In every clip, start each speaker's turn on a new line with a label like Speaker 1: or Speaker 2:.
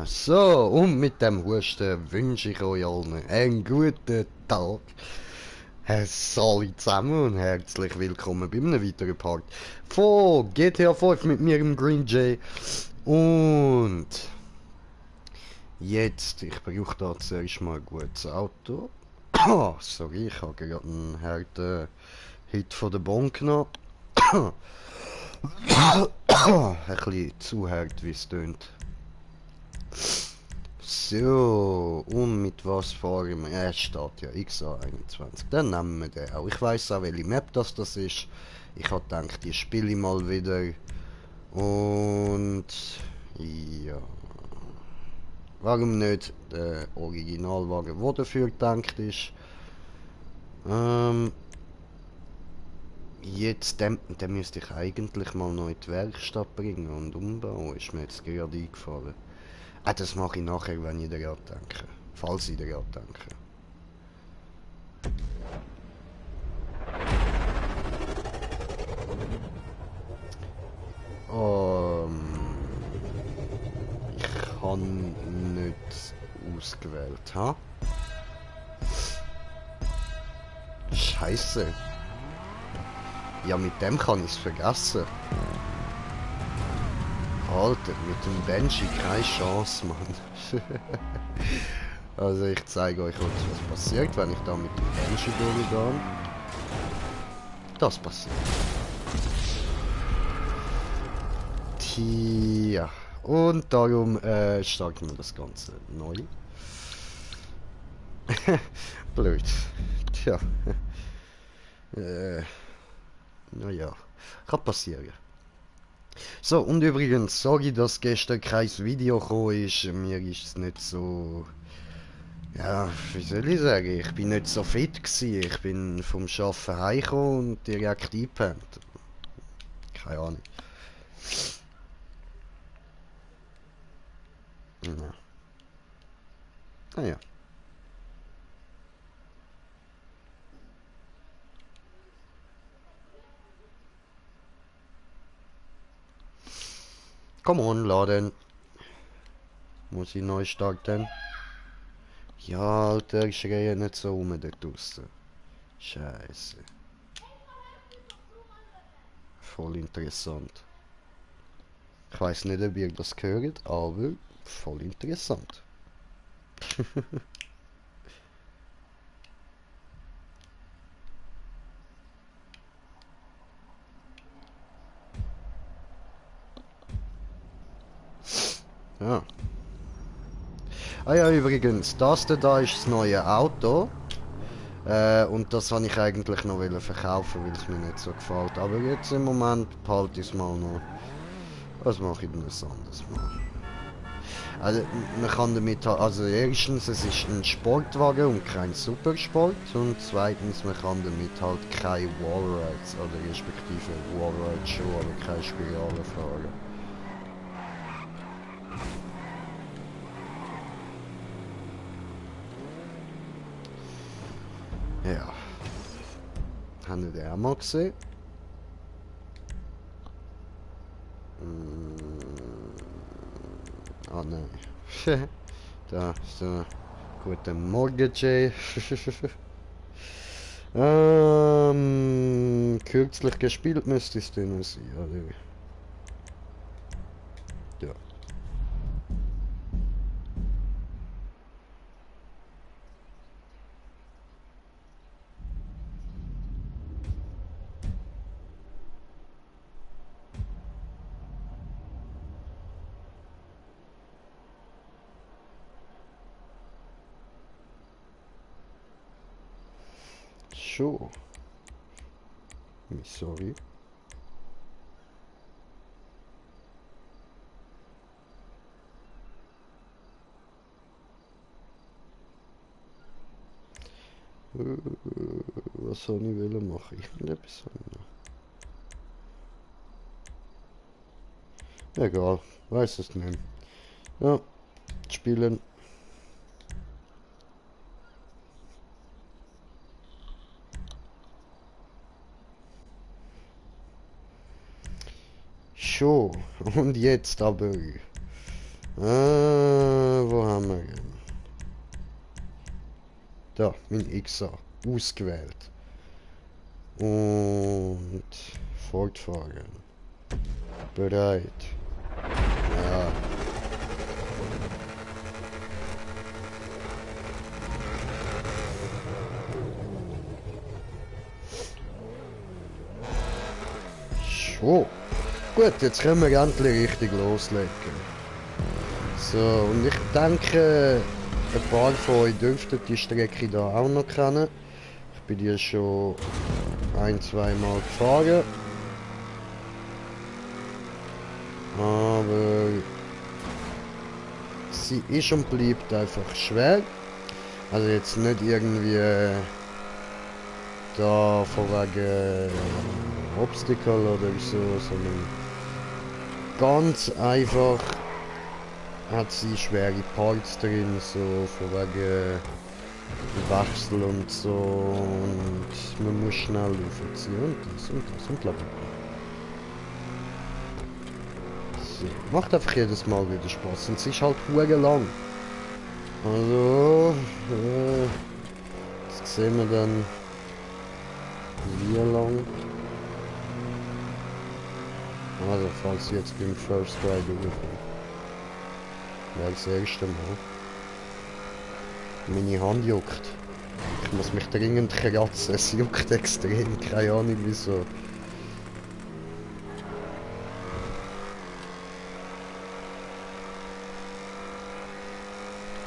Speaker 1: So, und mit dem Husten wünsche ich euch allen einen guten Tag. Hallo zusammen und herzlich willkommen bei einem weiteren Part von GTA 5 mit mir, im Green Jay. Und jetzt, ich brauche da zuerst mal ein gutes Auto. Sorry, ich habe gerade einen harten Hit von der Bon genommen. Ein bisschen zu hart, wie es tönt. So, und mit was fahren wir? Es steht ja XA21. Dann nehmen wir den auch. Ich weiss auch, welche Map das ist. Ich habe gedacht, die spiele ich mal wieder. Und ja. Warum nicht der Originalwagen, der dafür gedacht ist? Jetzt, den müsste ich eigentlich mal noch in die Werkstatt bringen und umbauen. Ist mir jetzt gerade eingefallen. Das mache ich nachher, wenn ich daran denke. Falls ich daran denke. Ich habe nicht ausgewählt, ha? Scheiße. Ja, mit dem kann ich es vergessen. Alter, mit dem Banshee keine Chance, Mann. Also ich zeige euch kurz, was passiert, wenn ich da mit dem Banshee durchgehe. Das passiert. Tja. Und darum starten wir das Ganze neu. Blöd. Tja. Naja. Kann passieren. So, und übrigens, sorry, dass gestern kein Video gekommen ist. Mir ist es nicht so... Ja, wie soll ich sagen? Ich bin nicht so fit gewesen. Ich bin vom Arbeiten heimgekommen und direkt eingepennt. Keine Ahnung. Ja. Naja. Come on, laden. Muss ich neu starten? Ja, Alter, ich schreie nicht so um da draussen. Scheiße. Voll interessant. Ich weiß nicht, ob ihr das gehört, aber voll interessant. Ja. Ah ja, übrigens, das da ist das neue Auto. Und das wollte ich eigentlich noch verkaufen, weil es mir nicht so gefällt. Aber jetzt im Moment behalte ich es mal noch. Was mache ich denn das anderes mal? Also, man kann damit, also erstens, es ist ein Sportwagen und kein Supersport. Und zweitens, man kann damit halt keine Wallrides, oder respektive Wallrides schon, aber keine Spirale fahren. Ja. Haben wir den auch mal gesehen? Ah nein. Da, so. Guten Morgen, Jay. Kürzlich gespielt müsste es denn sein, oder? Ja. Schon. Sorry. Was soll ich wollen machen? Irgendetwas soll ich noch. Egal, weiß es nicht. Ja, spielen. Schon. Und jetzt aber. Wo haben wir ihn? Da, mein XA. Ausgewählt. Und fortfahren. Bereit. Ja. So. Gut, jetzt können wir endlich richtig loslegen. So, und ich denke, ein paar von euch dürften die Strecke da auch noch kennen. Ich bin die schon ein-, zweimal gefahren. Aber sie ist und bleibt einfach schwer. Also jetzt nicht irgendwie da von wegen Obstacle oder so, sondern ganz einfach hat sie schwere Parts drin, so von wegen Wechsel und so, und man muss schnell aufziehen und das und das und bla bla bla. So, macht einfach jedes Mal wieder Spaß und es ist halt hure lang. Also, jetzt sehen wir dann wie lang. Also falls ich jetzt beim First Try durchkomme. Wäre das erste Mal. Meine Hand juckt. Ich muss mich dringend kratzen. Es juckt extrem. Keine Ahnung wieso.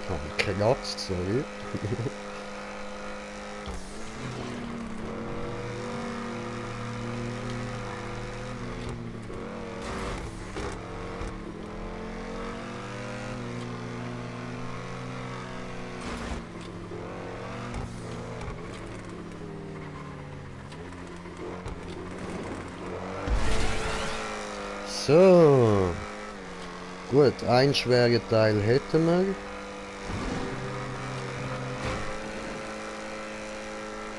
Speaker 1: Ich habe gekratzt, sorry. So. Gut, ein schwerer Teil hätten wir.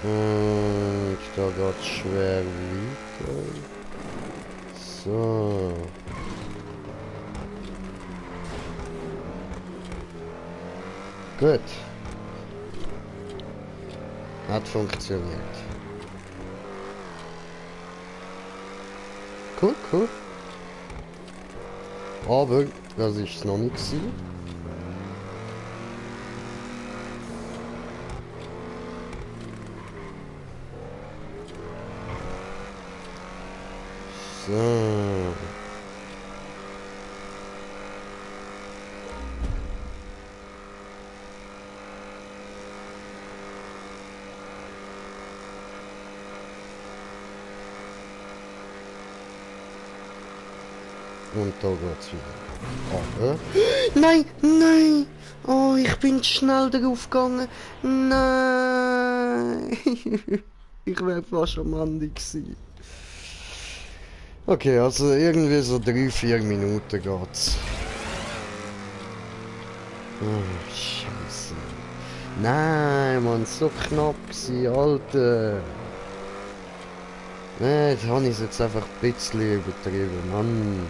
Speaker 1: Und da geht's schwer weiter. So. Gut. Hat funktioniert. Cool, cool. Aber das ist es noch nicht gewesen. So. Und da geht's wieder. Aber... Nein, nein! Oh, ich bin zu schnell drauf gegangen. Nein! Ich wäre fast am Ende gewesen. Okay, also irgendwie so 3-4 Minuten geht's. Oh, Scheiße. Nein, Mann, so knapp gewesen, Alter. Nee, da habe ich es jetzt einfach ein bisschen übertrieben, Mann.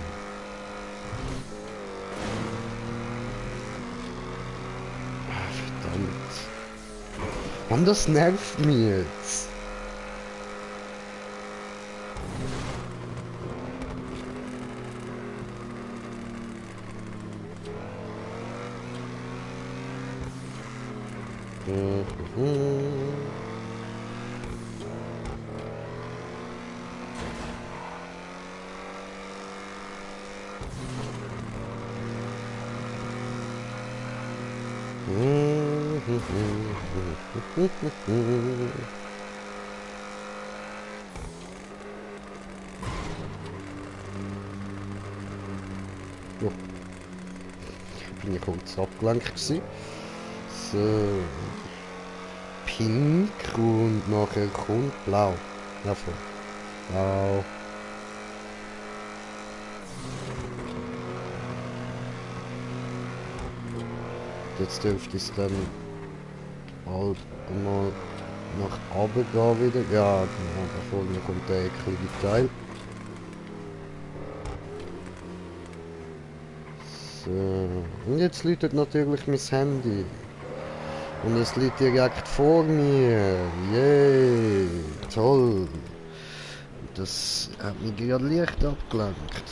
Speaker 1: Verdammt. Mann, das nervt mich jetzt. Ja, bin ich kurz abgelenkt gewesen. So. Pink und nachher kommt blau. Davon. Blau. Jetzt dürfte es dann bald mal nach oben gehen wieder. Ja, genau, da vorne kommt der eklige Teil. So. Und jetzt läutet natürlich mein Handy. Und es liegt direkt vor mir. Yay, toll. Das hat mich gerade leicht abgelenkt.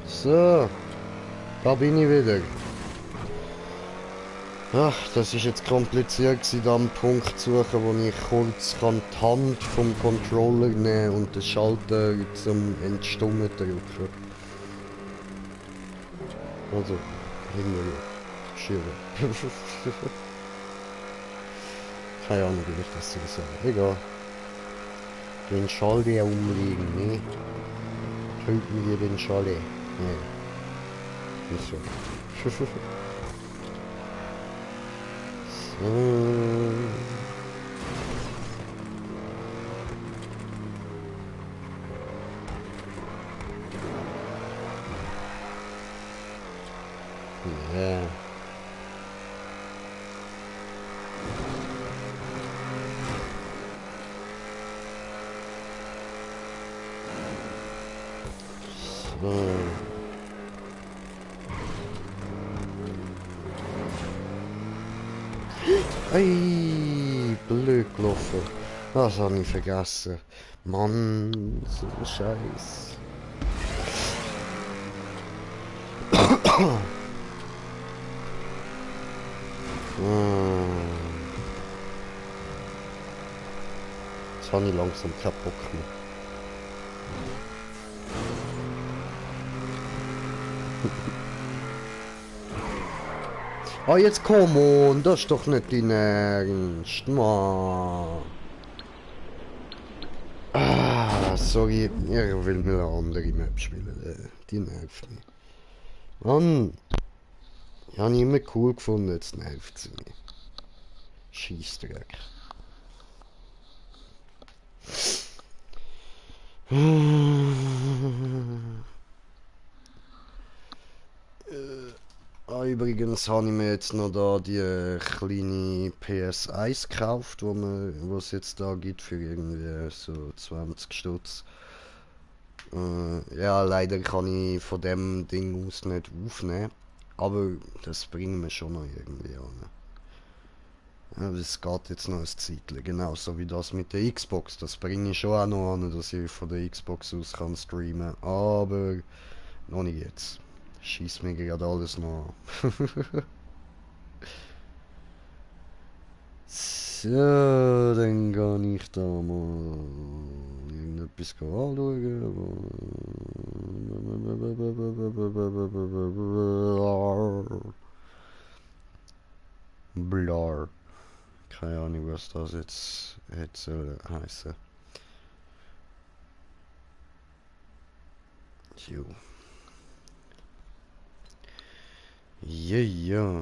Speaker 1: So, da bin ich wieder. Ach, das ist jetzt kompliziert gewesen, da einen Punkt zu suchen, wo ich kurz kann die Hand vom Controller nehmen und den Schalter zum Entstummen drücken. Also, hinterher. Schieben. Keine Ahnung, wie ich das so sagen. Egal. Den Schalter umlegen, ne? Drücken wir den Schalter. Ne. Nicht so. So. Ja. So. Ey, blöd gelaufen. Das habe ich vergessen. Mann, so ein Scheiß. Jetzt habe ich langsam keinen Bock mehr. Ah, jetzt komm on, das ist doch nicht dein Ernst, Mann. Ah, sorry, ich will mir eine andere Map spielen, die nervt mich. Mann, ich habe immer cool gefunden, jetzt nervt sie mich. Scheissdreck. Ah, übrigens habe ich mir jetzt noch da die kleine PS1 gekauft, wo es jetzt da gibt für irgendwie so 20 Stutz. Ja, leider kann ich von dem Ding aus nicht aufnehmen, aber das bringen wir schon noch irgendwie an. Ja, das geht jetzt noch ein Zeitchen, genauso wie das mit der Xbox. Das bringe ich schon auch noch an, dass ich von der Xbox aus kann streamen, aber noch nicht jetzt. Schießt mir gerade alles noch an. So, dann kann ich da mal irgendetwas anschauen. Blar. Keine Ahnung, was das jetzt hätte heißen. Jo. Ja, ja.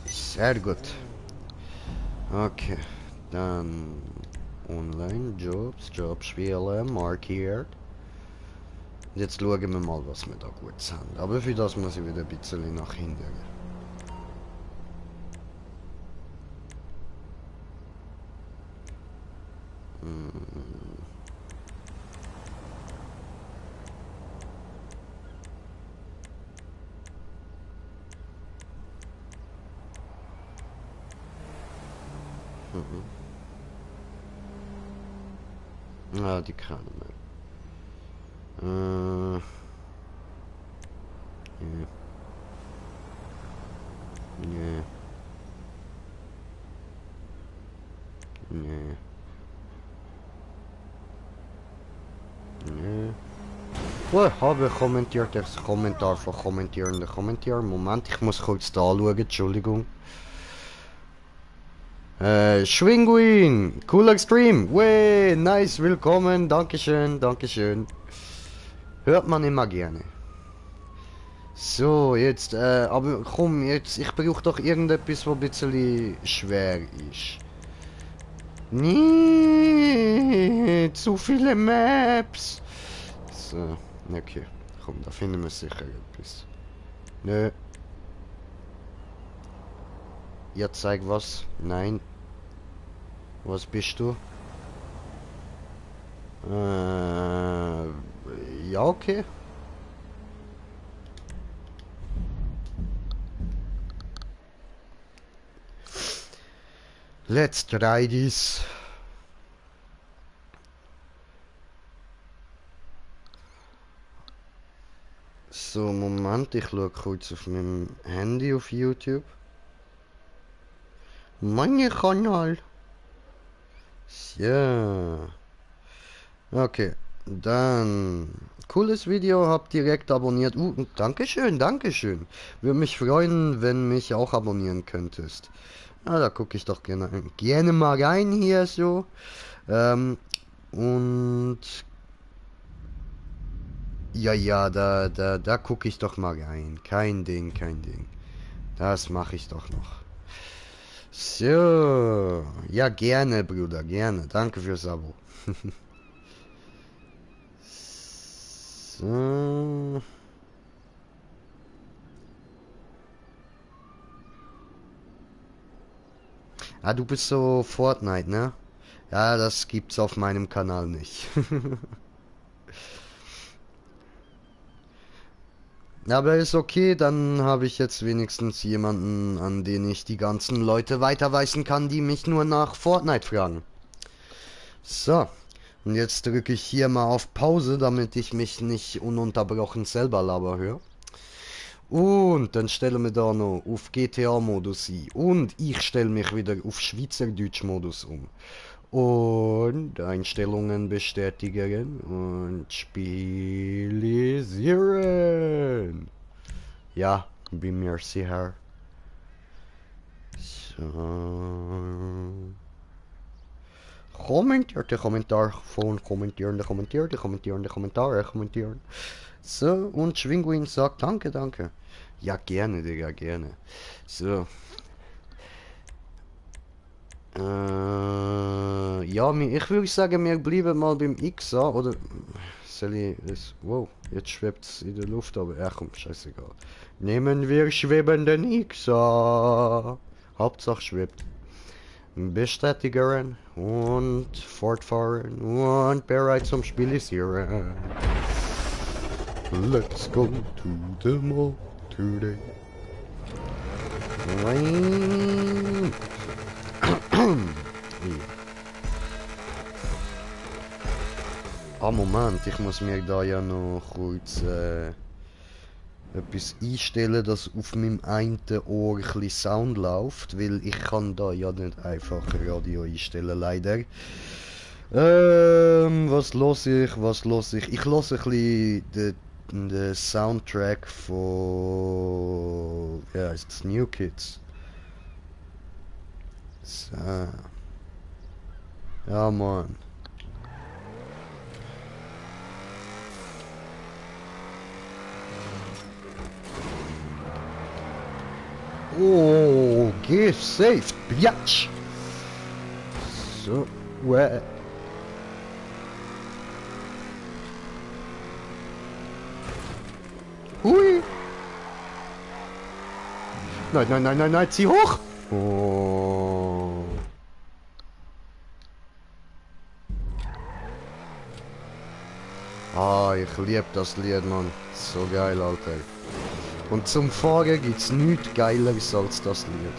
Speaker 1: Sehr gut. Okay. Dann Online-Jobs, Jobspiele, markiert. Jetzt schauen wir mal, was wir da gut haben. Aber für das muss ich wieder ein bisschen nach hinten. Ja, die kann man. Nee. Nee. Nee. Nee. Oh, habe kommentiert, das Kommentar von kommentierenden Kommentar. Moment, ich muss kurz da schauen, Entschuldigung. Schwinguin, cooler Stream. Wey, nice, willkommen, dankeschön, dankeschön. Hört man immer gerne. So, jetzt, aber komm, jetzt, ich brauche doch irgendetwas, was ein bisschen schwer ist. Nee, zu viele Maps. So, okay, komm, da finden wir sicher etwas. Nö. Ja, zeig was. Nein. Was bist du? Ja, okay. Let's try this. So, Moment, ich schaue kurz auf meinem Handy auf YouTube. Mein Kanal. Ja. Okay, dann. Cooles Video, hab direkt abonniert. Dankeschön, Dankeschön. Würde mich freuen, wenn mich auch abonnieren könntest. Ah, da gucke ich doch gerne mal rein hier so. Und ja, da gucke ich doch mal rein. Kein Ding, kein Ding. Das mache ich doch noch. So, ja gerne, Bruder, gerne. Danke fürs Abo. So. Ah, du bist so Fortnite, ne? Ja, das gibt's auf meinem Kanal nicht. Aber ist okay, dann habe ich jetzt wenigstens jemanden, an den ich die ganzen Leute weiterweisen kann, die mich nur nach Fortnite fragen. So, und jetzt drücke ich hier mal auf Pause, damit ich mich nicht ununterbrochen selber labern höre. Und dann stellen wir da noch auf GTA-Modus ein. Und ich stelle mich wieder auf Schweizerdeutsch-Modus um. Und Einstellungen bestätigen und spielisieren. Ja, bin mir sicher. So. Kommentierte Kommentar von kommentierende Kommentare kommentieren. So, und Schwinguin sagt danke, danke. Ja, gerne, Digga, gerne. So. Ja, ich würde sagen, wir bleiben mal beim XA, oder... Soll ich es... Wow, jetzt schwebt es in der Luft, aber... Ja, komm, scheißegal. Nehmen wir schwebenden XA. Hauptsache schwebt. Bestätigen und fortfahren und bereit zum Spielisieren. Let's go to the mall today. Ah, Moment, ich muss mir da ja noch kurz etwas einstellen, dass auf meinem einen Ohr ein bisschen Sound läuft, weil ich kann da ja nicht einfach Radio einstellen, leider. Was los ich, was los ich? Ich los ein bisschen den Soundtrack von... Ja, ist das New Kids. So. Ja, Mann. Oh, get saved, bitch! So, where? Hui! Nein, zieh hoch! Oh. Ah, ich lieb das Lied, Mann. So geil, Alter. Und zum Fahren gibt's nichts Geileres als das Lied.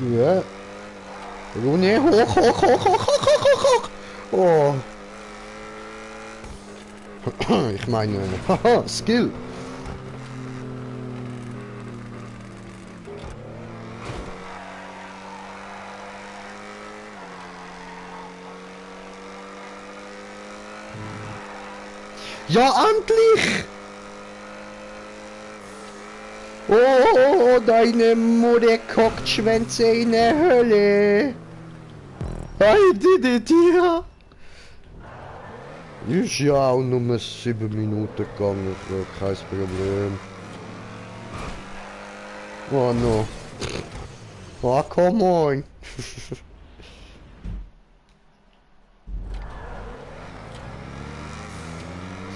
Speaker 1: Ja. Rune, hoch, hoch, hoch, hoch, hoch, hoch, hoch, hoch. Oh. Ich meine, haha, Skill. Ja, endlich! Oh, deine Mutter kockt Schwänze in der Hölle. I did it, ja. Ist ja auch nur 7 Minuten gegangen, kein Problem. Oh no. Oh, come on.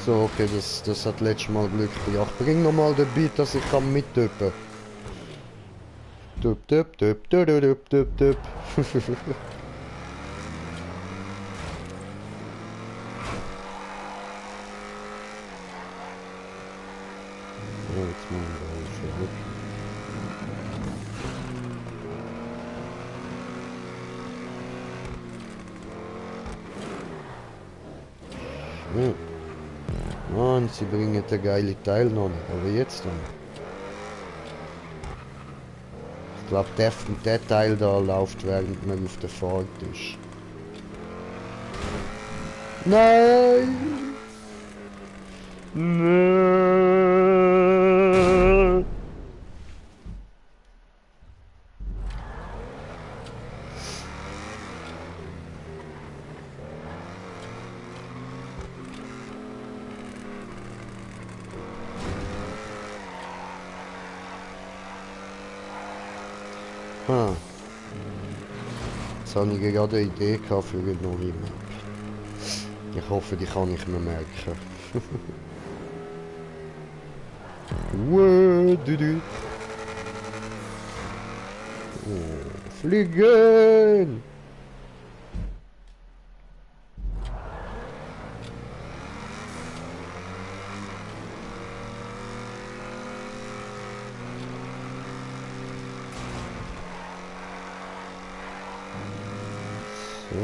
Speaker 1: So, okay, das hat letztes Mal Glück gebracht. Bring nochmal den Beat, dass ich kann mittippen. Tup, tup, tup, tup, tup, tup, tup. Ja, jetzt machen wir alles verrückt. Ja. Mann, sie bringen den geile Teil noch nicht, aber jetzt dann. Ich glaube, der Teil da läuft, während man auf der Fahrt ist. Nein! Nein! Ah. Jetzt habe ich gerade eine Idee gehabt für eine neue Map. Ich hoffe, die kann ich mir merken. Oh, fliegen! So.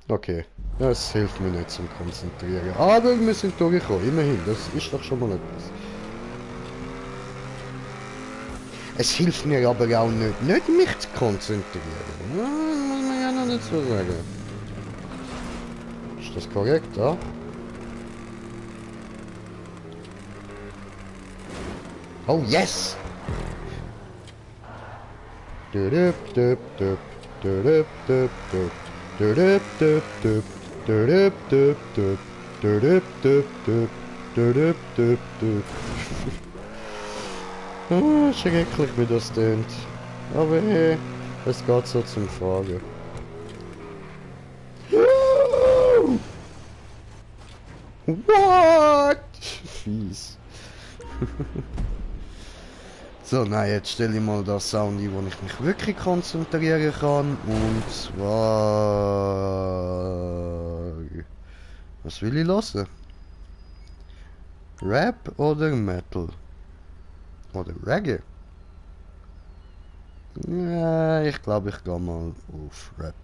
Speaker 1: Okay, das hilft mir nicht zum Konzentrieren. Aber wir sind durchgekommen, immerhin, das ist doch schon mal etwas. Es hilft mir aber auch nicht mich zu konzentrieren. Ja, muss man ja noch nicht so sagen. Ist das korrekt, ja? Oh, yes! Ah, schrecklich, wie das tönt. Aber hey, es geht so zum Fragen. What? Fies. So, nein, jetzt stelle ich mal das Sound ein, wo ich mich wirklich konzentrieren kann. Und zwar... Was will ich hören? Rap oder Metal? Oder Reggae? Ja, ich glaube, ich gehe mal auf Rap.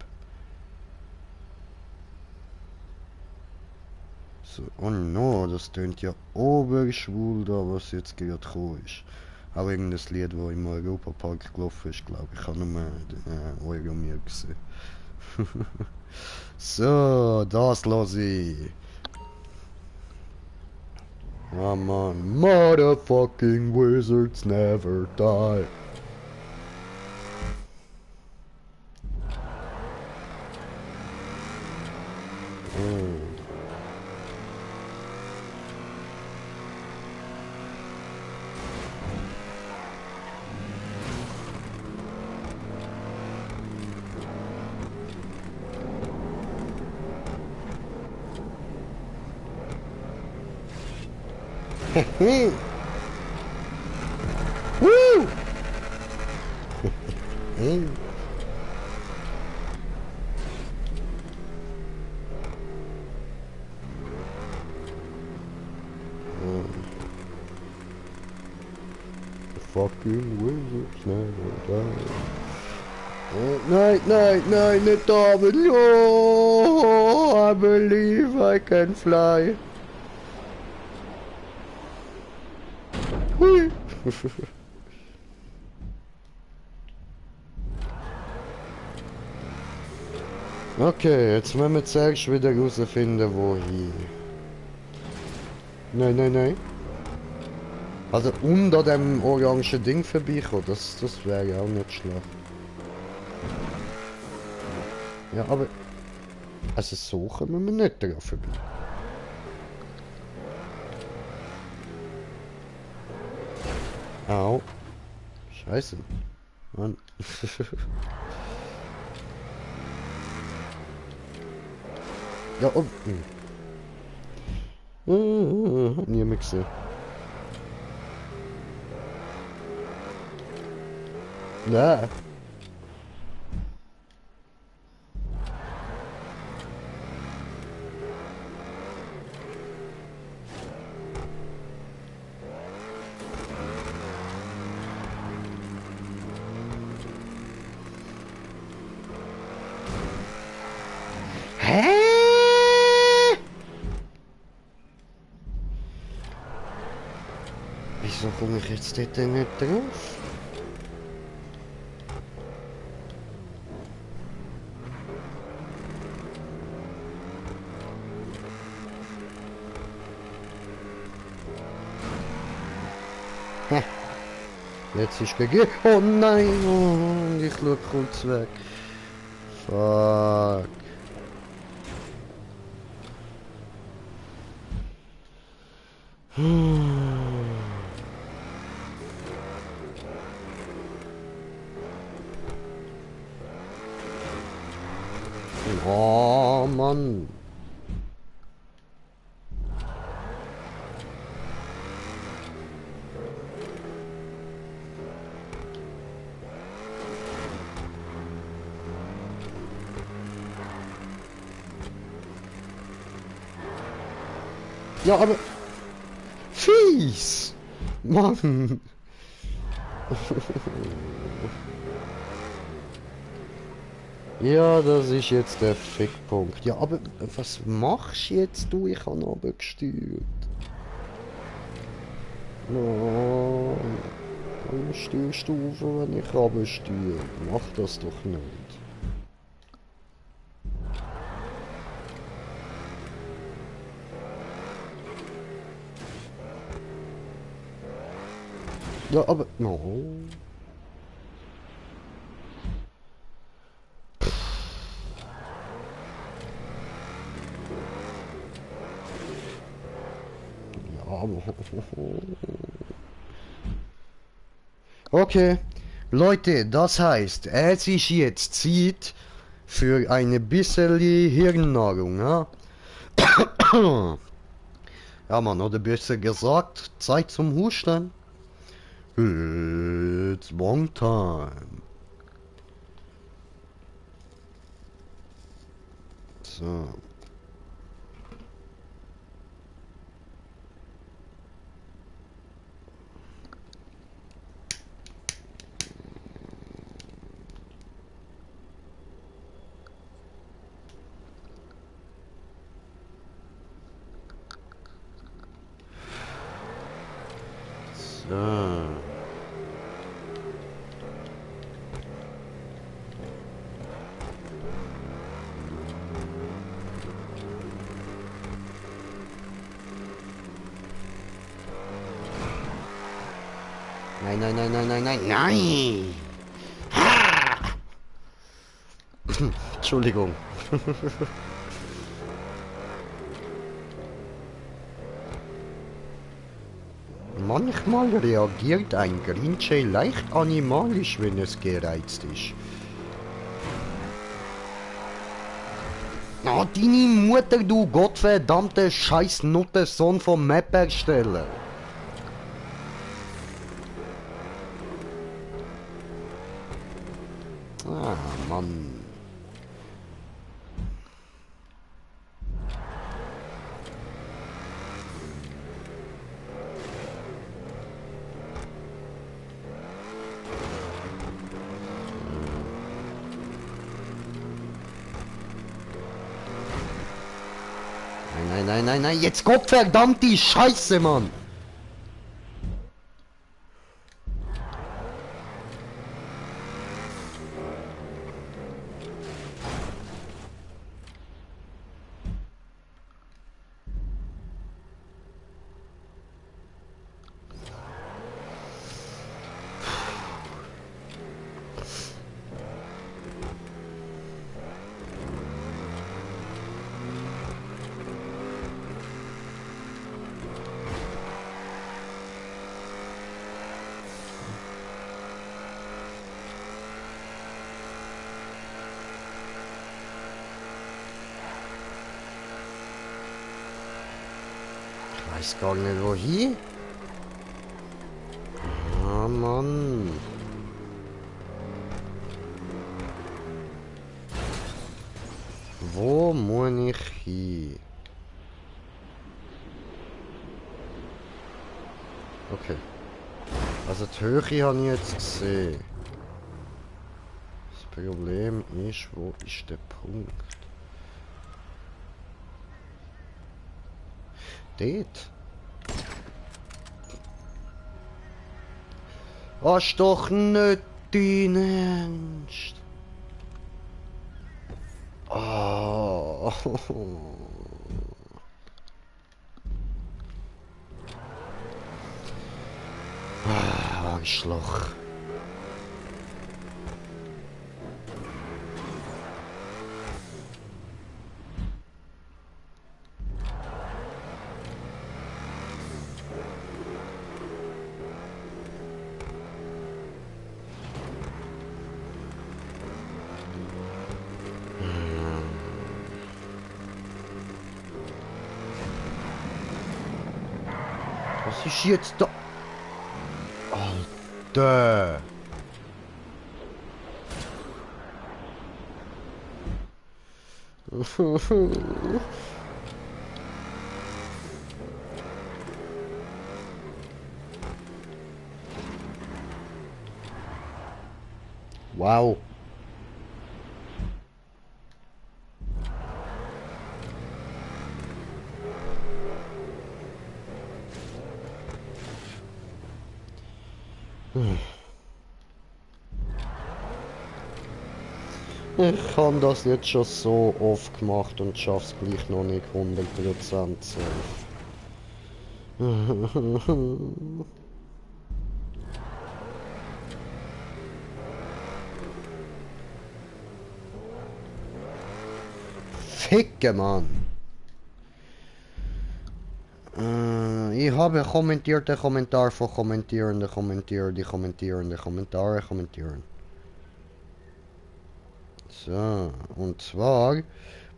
Speaker 1: So, oh no, das tönt ja oberschwul da, was jetzt gerade gekommen ist. Auch irgendein Lied, das im Europapark gelaufen ist, glaube ich. Ich habe nur Euro mir gesehen. So, das lasse ich. Ja, man. Motherfucking wizards never die. Oh. Woo! Fucking wizards never die. Nein, nein, nein, nicht David. Oh, I believe I can fly. Hui. Okay, jetzt müssen wir zuerst wieder herausfinden, wohin. Nein, nein, nein. Also unter dem orangen Ding vorbeikommen, das wäre ja auch nicht schlecht. Ja, aber... Also so kommen wir nicht daran vorbei. Au. Scheiße. Mann. Ja, oh. Nie mehr gesehen. Nein. Hä? Wieso komme ich jetzt dort nicht drauf? Jetzt ist gegeben. Oh nein! Oh, ich schaue kurz weg. Fuck. Oh Mann. Ja, aber... Fies! Mann! Ja, das ist jetzt der Fickpunkt. Ja, aber was machst jetzt du? Ich habe aber gesteuert. No, warum steuerst du auf, wenn ich aber steuere? Mach das doch nicht. Ja, aber... No. Ja, aber... Okay. Leute, das heißt, es ist jetzt Zeit für eine bisschen Hirnnahrung, ja? Ja, Mann, oder besser gesagt, Zeit zum Husten. It's long time. So. So. Nein, nein, nein, nein, nein, nein, nein! Ha! Entschuldigung. Manchmal reagiert ein Grinche leicht animalisch, wenn es gereizt ist. Oh, deine Mutter, du gottverdammte Scheißnutte, Sohn vom Map-Ersteller. Nein, nein, nein, nein, nein, jetzt Gottverdammte Scheiße, Mann! Ich weiß gar nicht wohin. Ah, Mann. Wo muss ich hin? Okay. Also die Höhe habe ich jetzt gesehen. Das Problem ist, wo ist der Punkt? Dort. Hast doch nicht dein Ernst. Oh. Arschloch. Was ist jetzt da? Alter! Wow. Ich habe das jetzt schon so oft gemacht und schaff's gleich noch nicht 100% safe. Ficke, Mann! Ich habe kommentierte Kommentar von Kommentierende kommentieren, die kommentierende Kommentare kommentieren. So, und zwar...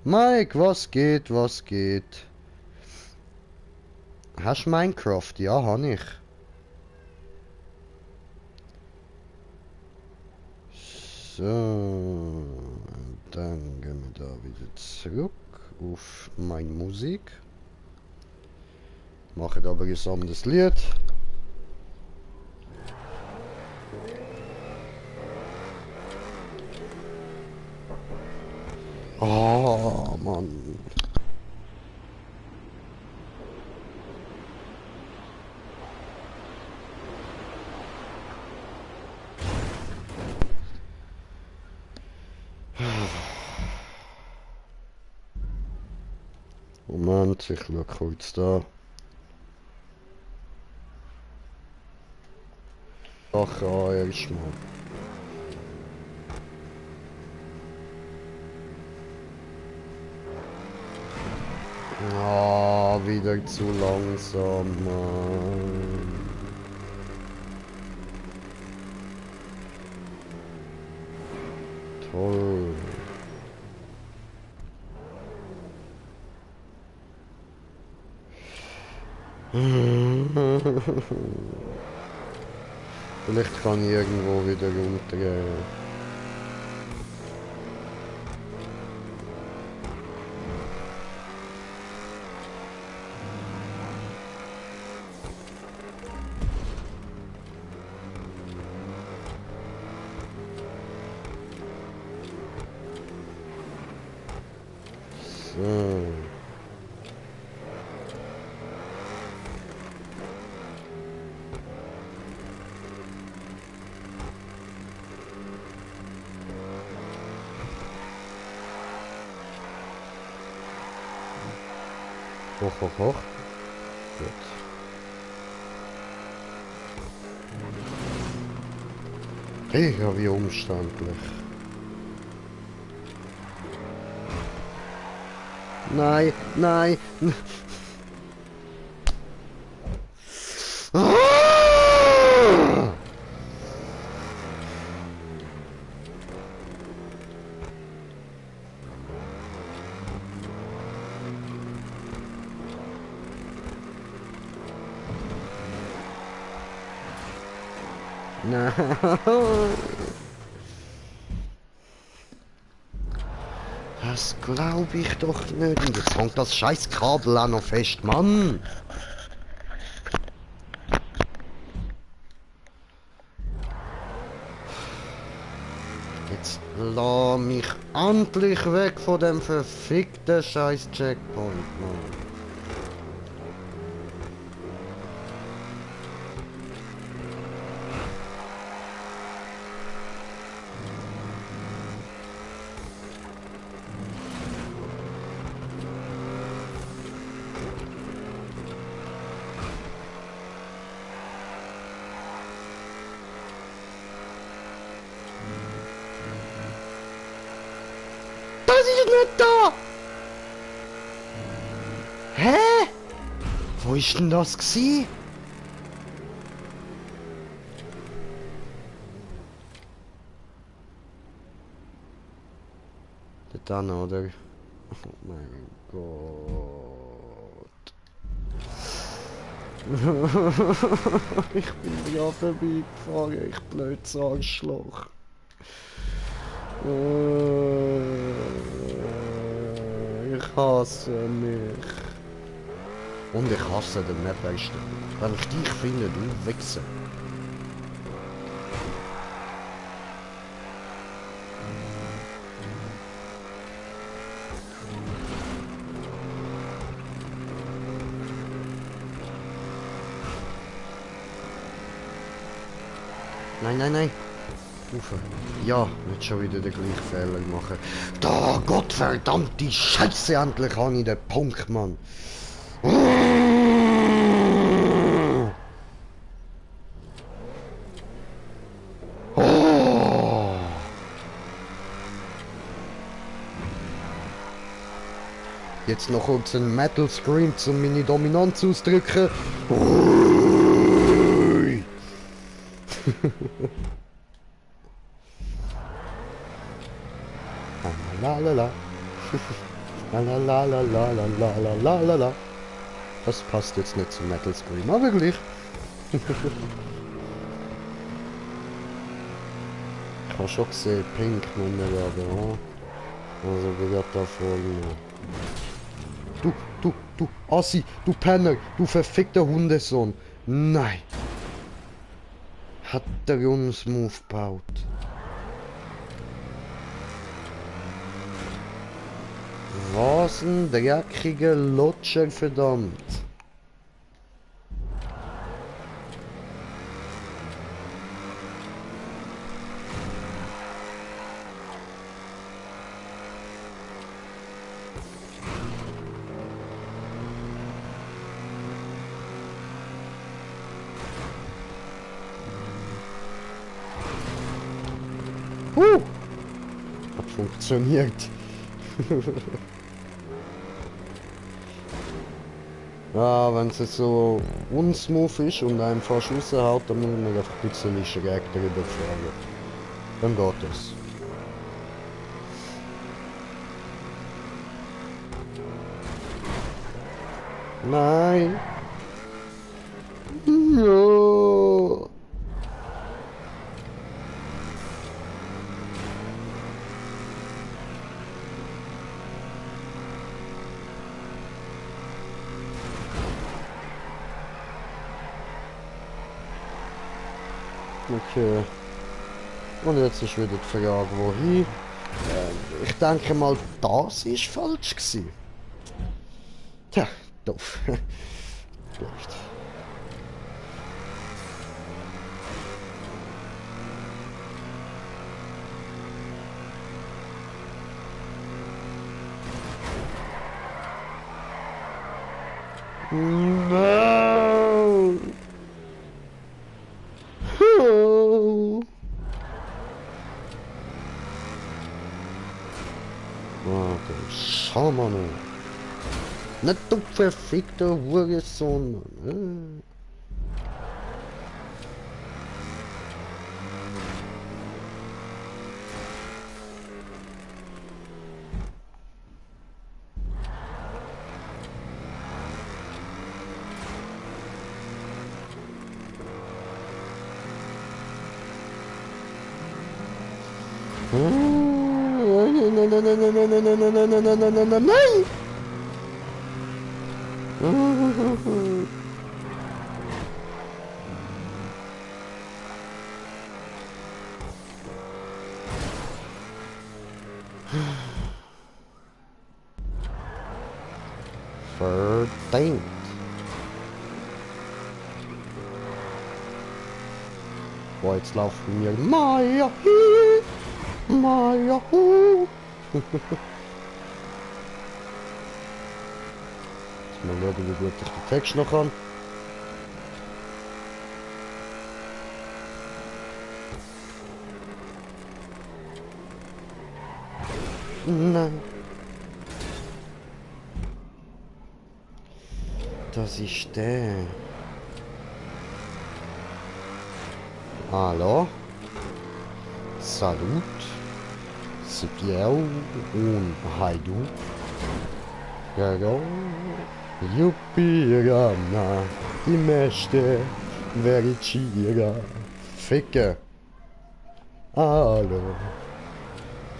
Speaker 1: Mike, was geht, was geht? Hast du Minecraft? Ja, habe ich. So, dann gehen wir da wieder zurück auf meine Musik. Mache aber ein anderes Lied. Oh, Mann. Moment, ich schaue kurz da. Ach, ja, erstmal. Ah, wieder zu langsam, Mann. Toll. Vielleicht kann ich irgendwo wieder runtergehen. So. Hoch, hoch, hoch. Gut. Ja, wie umständlich. Nein, nein. Ah! Nein. Das glaube ich doch nicht. Und jetzt hängt das scheiß Kabel auch noch fest, Mann. Jetzt lass mich endlich weg von dem verfickten scheiß Checkpoint, Mann. Das ist nicht da! Hä? Wo ist denn das gsi? Dann, oder? Oh mein Gott. Ich bin ja vorbeigefahren, ich blödes Arschloch. Ich hasse mich. Und ich hasse den nicht, weißt du. Wenn ich dich finde, du Wichser. Nein, nein, nein. Ufer. Ja, nicht schon wieder den gleichen Fehler machen. Da, Gottverdammte Scheiße, endlich habe ich den Punkt, Mann. Oh. Jetzt noch kurz ein Metal Scream, um meine Dominanz auszudrücken. Ui. La la la. La la la la la la la la la la. Das passt jetzt nicht zum Metal Scream, aber gleich. Ich habe schon gesehen, Pink Nummer, aber ja. Also wird da voll. Du Assi, du Penner, du verfickter Hundesohn. Nein. Hat der uns Move gebaut. Was ein dreckiger Lutscher, verdammt. Hat funktioniert. Ja, wenn es jetzt so unsmooth ist und einen fast raushaut, dann muss man einfach ein bisschen schräg drüber fahren. Dann geht es. Nein. No. Okay. Und jetzt ist wieder die Frage, wohin? Ich denke mal, das ist falsch gewesen. Tja, doof. Vielleicht. No! Oh, du Schamano. Nicht du verfickter Hurensohn, Mann. Nein! Verdammt. Boah, jetzt laufen mir Maya hi, Maya hu. Mal schauen, wie gut ich den Text noch kann. Nein. Das ist der. Hallo? Salut. C'est Pierre und Haidu. Ja. Yuppie, Ramna. Die Mächte. Vericira. Ficke. Hallo.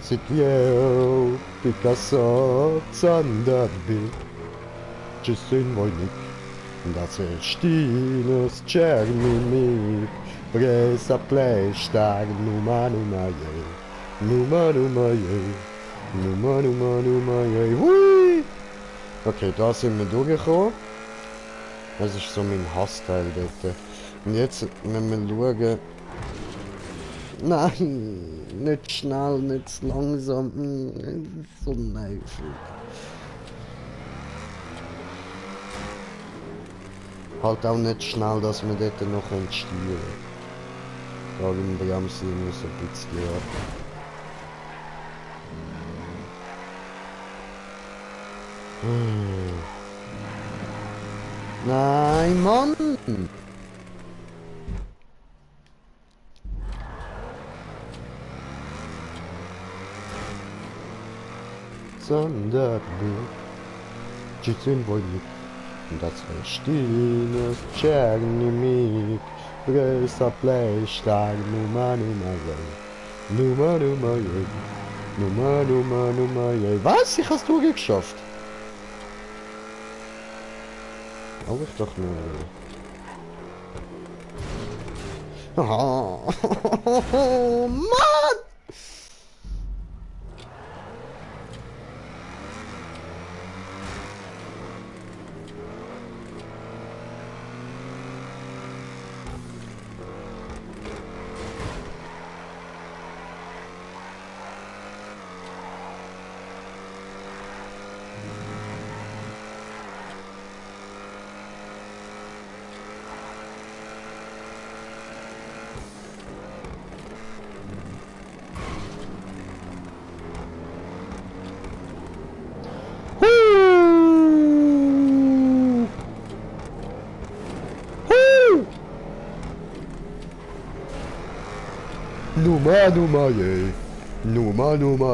Speaker 1: C'est Pierre. Picasso. Zanderbild. Justin Wojnik. Das ist Stines Czernomik. Presa Plejstar, Numa je. Numa je. Hui! Okay, da sind wir durchgekommen. Das ist so mein Hassteil dort. Und jetzt müssen wir schauen. Nein, nicht schnell, nicht zu langsam. So nervig. Halt auch nicht schnell, dass wir dort noch steuern können. Da im Bremse muss ein bisschen ab. Nein, Mann! Sonderbild. Justin Wojnik. Das ist Stines Czernomik. Presa Plejstar, Numa je. Numa je. Was? Ich hab's durchgeschafft. Aber ich doch nur. Oh, Mann!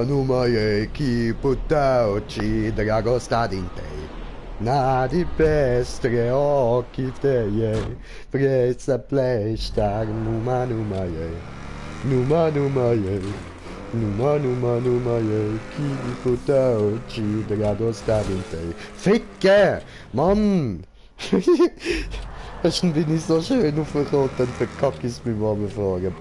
Speaker 1: Numa je, chi puttauci drago sta in te. Na di pestre occhi te je, presa plejstar, numa je. Numa je. Numa je, chi puttauci drago sta in te. Ficke! Mann! Schon bin ich so schön aufgekommen, dann verkack ich es beim Warmenfahren.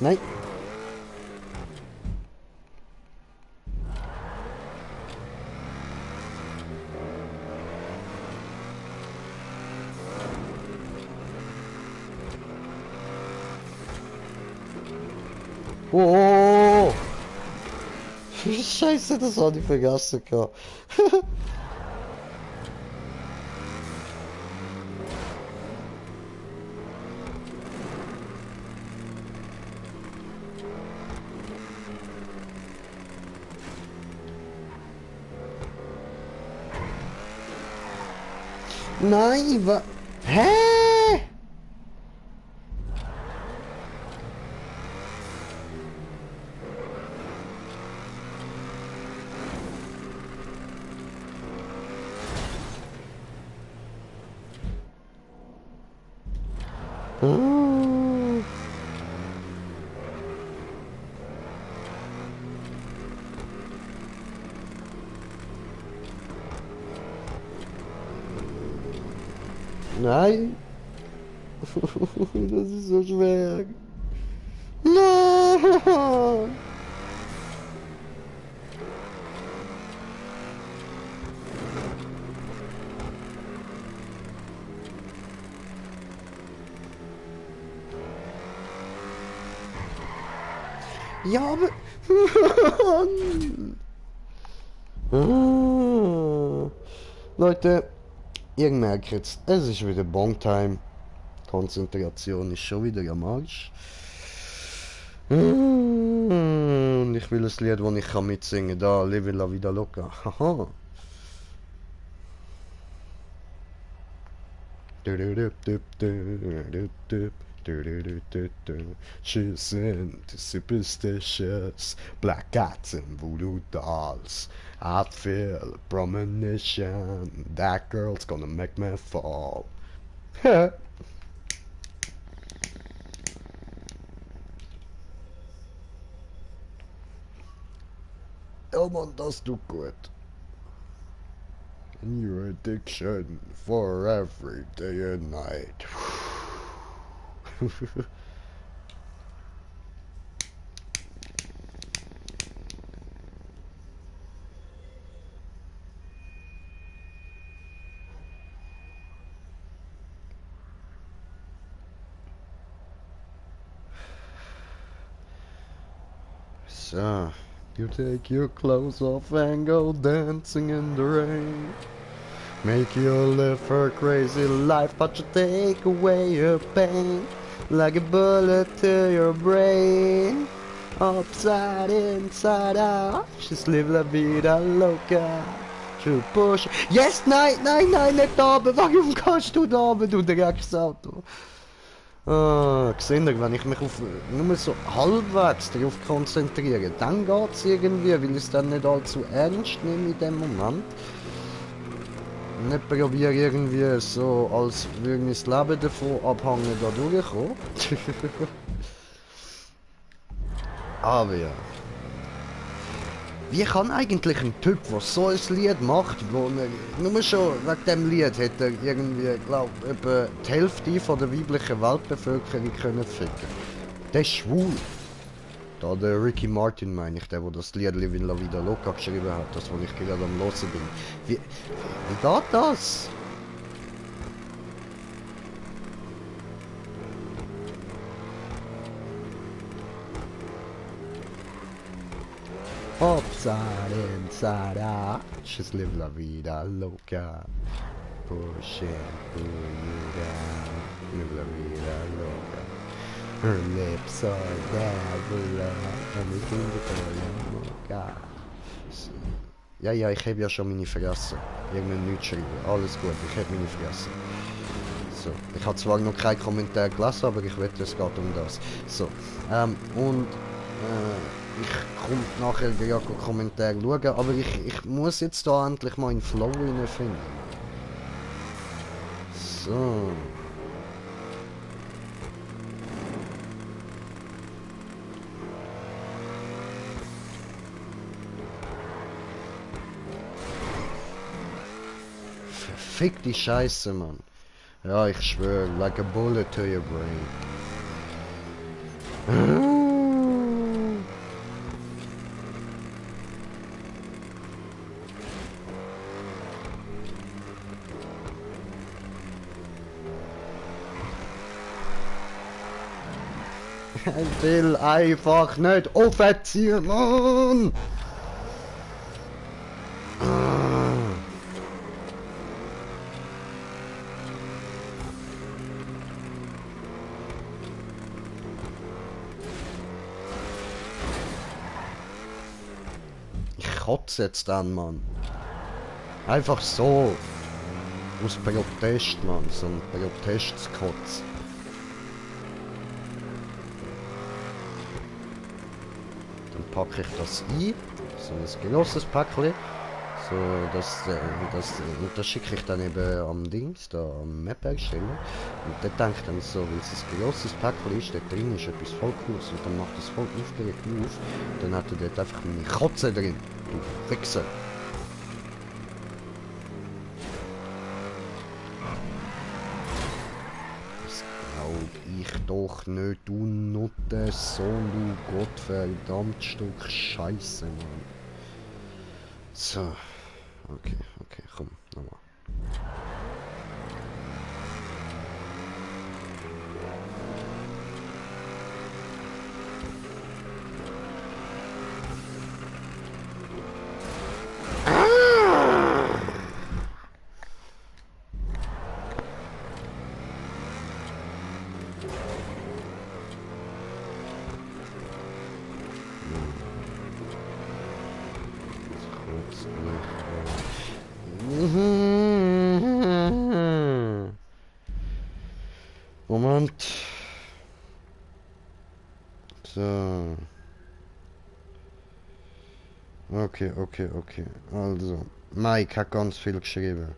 Speaker 1: Nein. Oh! Scheiße, das habe ich vergessen gehabt. Nein, wa... Hä? Ah. Nein. Das ist so schwer. Nein. Ja, aber... Ah. Leute, ihr merkt jetzt, es ist wieder Bongtime. Konzentration ist schon wieder am Arsch. Und ich will ein Lied, das ich kann mitsingen kann. Da, Live la vida loca. Haha. She's into superstitious, black cats and voodoo dolls. I feel a premonition, that girl's gonna make me fall. Oh man, das tut gut. And your addiction for every day and night. So, you take your clothes off and go dancing in the rain. Make you live her crazy life, but you take away your pain like a bullet to your brain. Upside, inside out, just live la vida loca. To push. Yes, nein, nein, nein, nicht da oben. Warum kannst du da oben, du Drecksauto? Ah, seht ihr, wenn ich mich auf nur so halbwegs darauf konzentriere, dann geht's irgendwie, weil ich es dann nicht allzu ernst nehme in dem Moment. Nicht probiere irgendwie so, als würde mein Leben davon abhängen, da durchkommen. Aber ja. Wie kann eigentlich ein Typ, der so ein Lied macht, wo nur schon wegen dem Lied hätte er irgendwie, glaube ich, etwa die Hälfte von der weiblichen Weltbevölkerung können ficken. Der ist schwul. Da der Ricky Martin, meine ich, der das Lied Live la vida loca geschrieben hat, das, wo ich gerade am Hören bin. Wie geht das? Upside, inside out, just live la vida loca. Pushing, pull you down, live la vida loca. Her lips are devil, anything before you loca. Ja, ja, ich habe ja schon meine Fresse. Irgendwann nichts schreiben. Alles gut, ich habe meine Fresse. So, ich habe zwar noch keinen Kommentar gelesen, aber ich wette, es geht um das. So, ich komme nachher ja Kommentare schauen, aber ich muss jetzt da endlich mal in Flow finden. So. Verfick die Scheiße, Mann. Ja, ich schwöre, like a bullet to your brain. Ich will einfach nicht aufziehen, Mann! Ich kotze jetzt dann, Mann. Einfach so. Aus Protest, Mann. So ein Protestkotz. Dann packe ich das ein. So ein gelosses Päckchen. So, das schicke ich dann eben am Dings, da am Map-Ersteller. Und der denkt dann so, weil es ein gelosses Päckchen ist, da drin ist etwas voll Cooles und dann macht es voll aufgeregt auf. Dann hat er dort einfach meine Kotze drin. Du Wichser. Das glaub ich doch nicht, du Nutte, Sohn, du Gottverdammt Stück Scheiße, Mann. So. Okay, komm, nochmal. Moment. So. Okay. Also, Mike hat ganz viel geschrieben.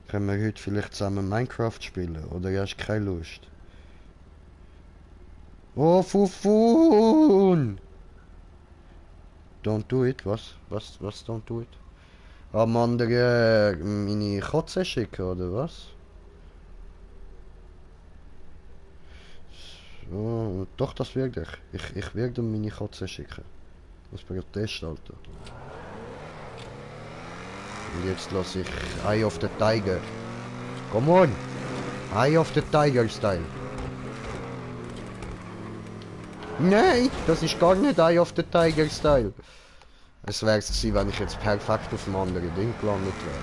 Speaker 1: Können wir heute vielleicht zusammen Minecraft spielen? Oder hast du keine Lust? Oh, Fufun! Don't do it, was? Was don't do it? Am anderen meine Kotze schicken, oder was? So, doch, das wirkt ich. Ich werde dir meine Kotze schicken. Das Protest, Alter. Und jetzt lasse ich Eye of the Tiger. Come on! Eye of the Tiger Style. Nein, das ist gar nicht Eye of the Tiger Style. Es wäre es gewesen, wenn ich jetzt perfekt auf dem anderen Ding gelandet wäre.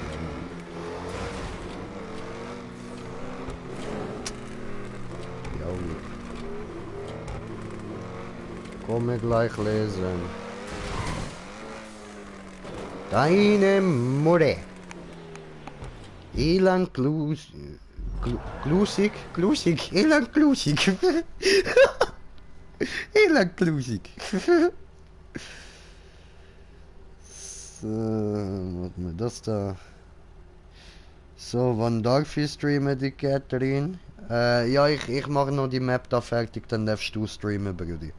Speaker 1: Ja. Komme gleich lesen. Deine Mutter. Elend Glusig. Elend Glusig. Elend Glusig. So, warte mal, das da. So, wann darf ich streamen, die Catherine? Ja, ich mache noch die Map da fertig, dann darfst du streamen, Brudi.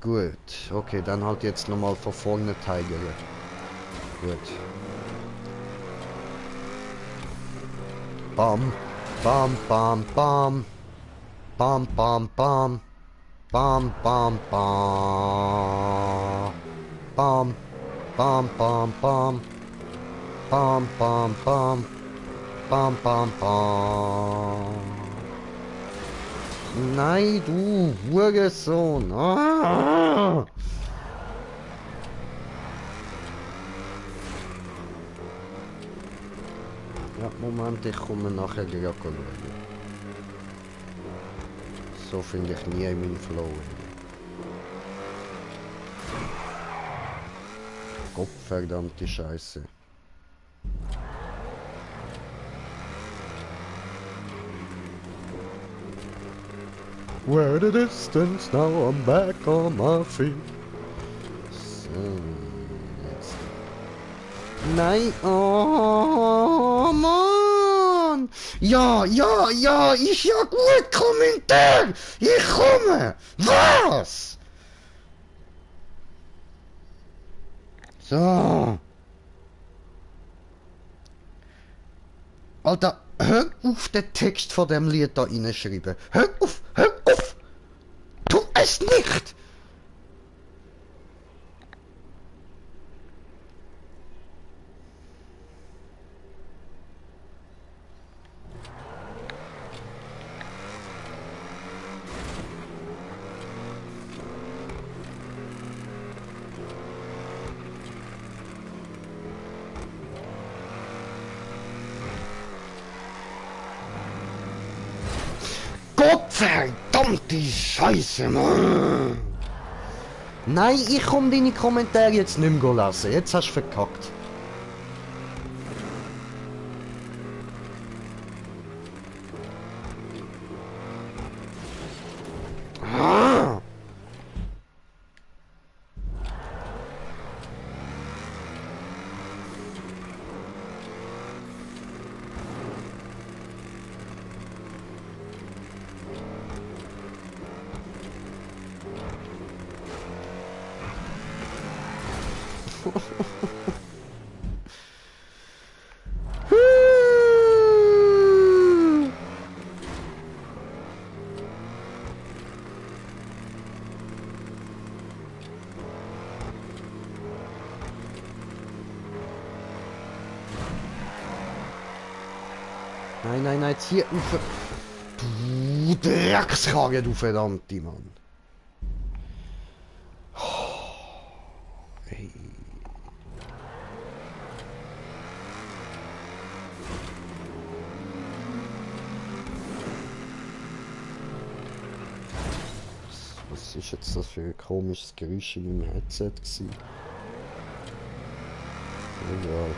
Speaker 1: Gut, okay, dann halt jetzt nochmal von vorne Tiger. Gut. Bam, bam, bam, bam. Bam, bam, bam. Bam, bam, bam. Bam, bam, bam, bam. Bam, bam, bam. Bam, bam, bam. Nein, du Hurensohn. Ah! Ja, Moment, ich komme nachher gleich schauen. So finde ich nie meinen Flow. Gottverdammte Scheiße. Where the distance, now I'm back on my feet. So, jetzt. Nein, oh Mann! Ja, ist ja gut, Kommentar! Ich komme! Was? So. Alter, hör auf den Text von dem Lied da reinschreiben. Hör auf! Tu es nicht! Verdammte Scheiße, Mann! Nein, ich komm deine Kommentare jetzt nicht mehr lesen. Jetzt hast du verkackt. Ah! Nein, nein, nein, jetzt hier rauf. Du Dreckskarre, du verdammte Mann. Ey. Was ist jetzt das für ein komisches Geräusch in meinem Headset gewesen? Egal.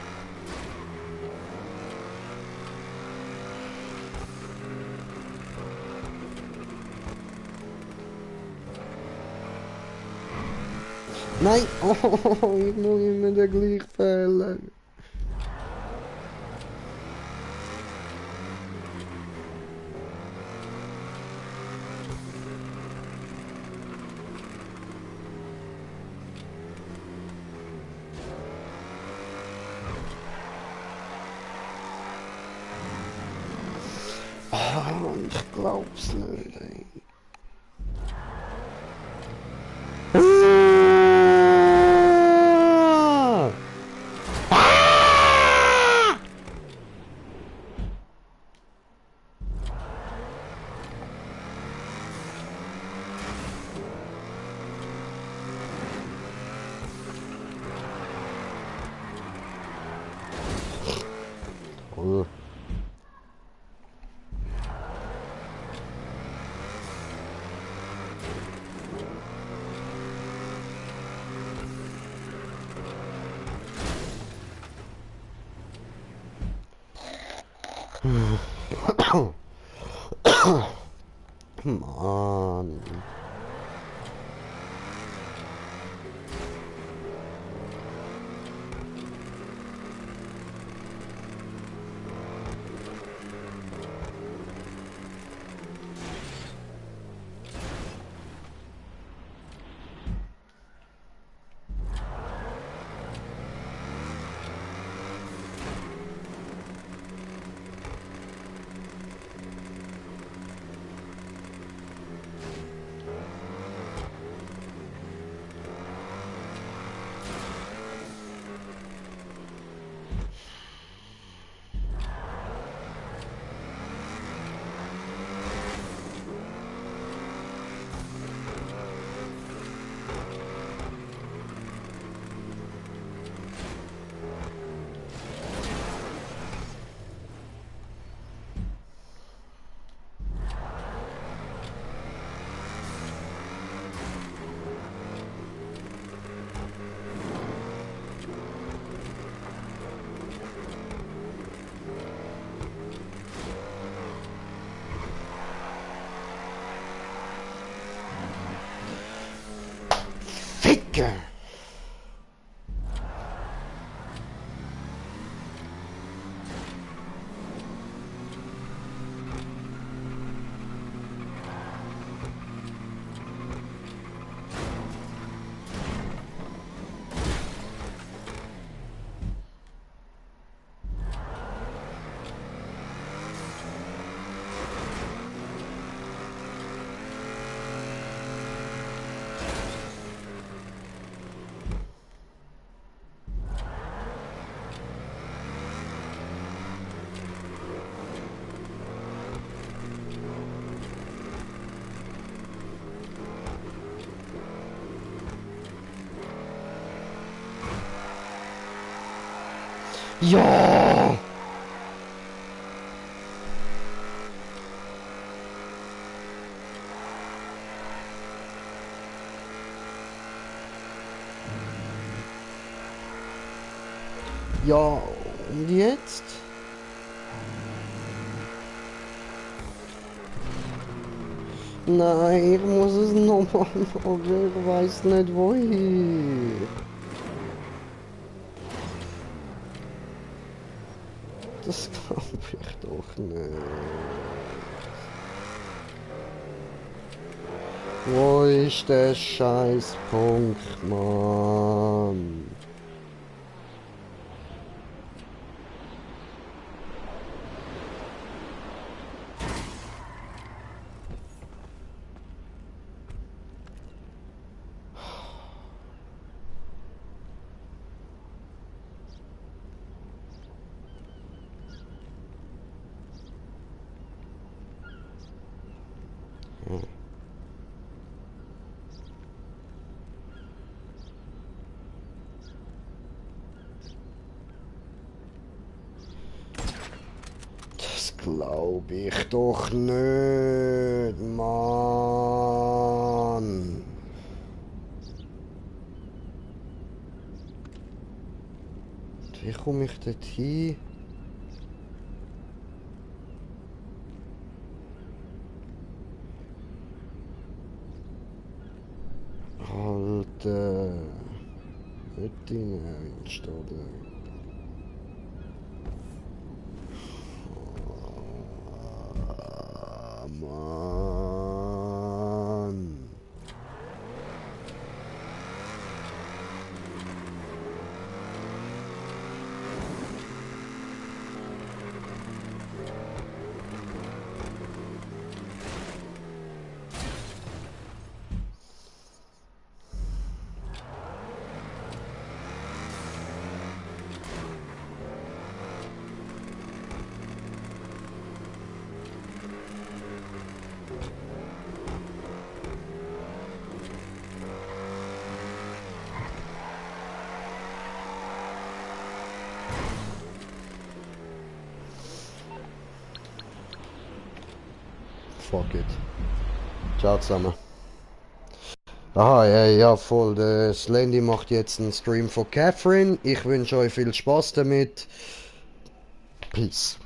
Speaker 1: Nein! Oh, ich muss immer den gleichen Fehler. Ich glaub's nicht, ey. Oh. Mann. Ficke! Ja! Und jetzt? Nein, ich muss es nochmal machen. Ich weiß nicht wohin. Das glaube ich doch nicht. Wo ist der Scheißpunkt, Mann? Das glaube ich doch nicht, Mann. Wie komme ich dort hin? Alter. Nicht in Ernst, oder? Ah, Mann. Fuck it. Ciao zusammen. Aha, ja, ja, voll. Der Slendy macht jetzt einen Stream von Catherine. Ich wünsche euch viel Spaß damit. Peace.